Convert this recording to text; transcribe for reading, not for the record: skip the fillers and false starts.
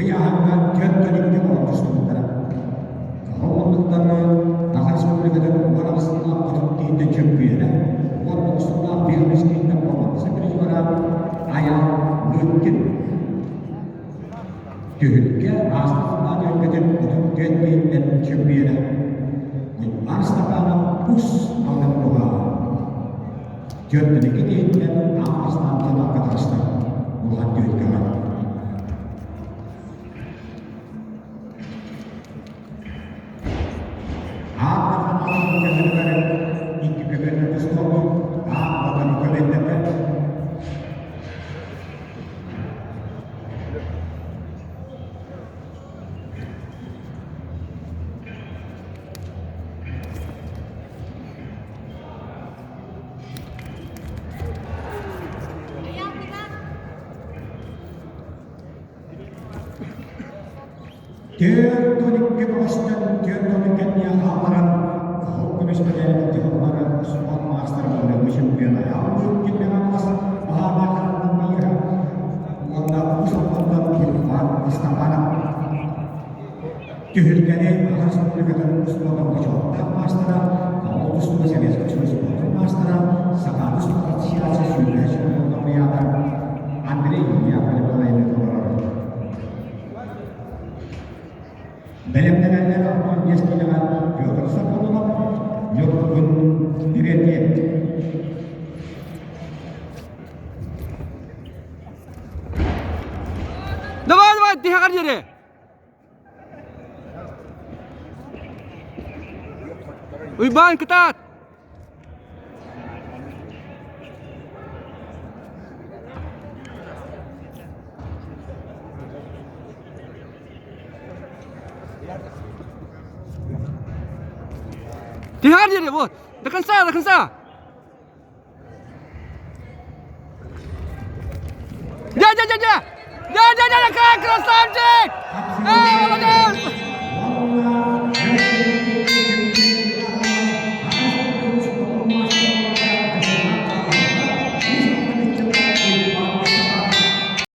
Ыйааһыҥҥа 42 оҕо тустубуттара. Ол оннуктан Саха Республикатын 18 сыллаах хотун киһиттэн чөмпүйүөнэ, 19 сыллаах Беларусь киһиттэн боруонса призера Айаал Лыткин. Түһүлгэ ааспыт сыллаах түһүлгэтин 34 киһиттэн чөмпүйүөнэ Уйбаан Степанов ус алдан буолааҕа. 42 киһиттэн аан бастаан финалга таҕыста улахан түһүлгэҕэ. Аан Дархан көмөлүгэр икки көбүөргэ тустуохпут, аан Хотону көбүөрдэргэ. 42 көстөн, 42 кэнниэ хаалларан, кыһыл көмүс мэтээли дьаһаллары спорт маастара бөлөҕү чемпиона Аллык Киммеҕэ баһаана Харлампиева уонна Уус Алдантан Иван Степанов. Түһүлгэни Саха Республикатын спордун бочуоттаах маастара, Оҕо тустууга Советскай Союз спордун маастара, Сахааны спорт ассоциация сүүрбэччэ лауреата Андрей Яковлев салайыыта олорор. Бэлэмнэнэллэр 65 киилэҕэ Петр Соколов, Ньургун Терентьев. Давай, давай, тиһэҕэр диэри! Уйбаан кытаат! Тиһэҕэр диэри, вот! До конца, до конца! Дя, дя, дя, дя!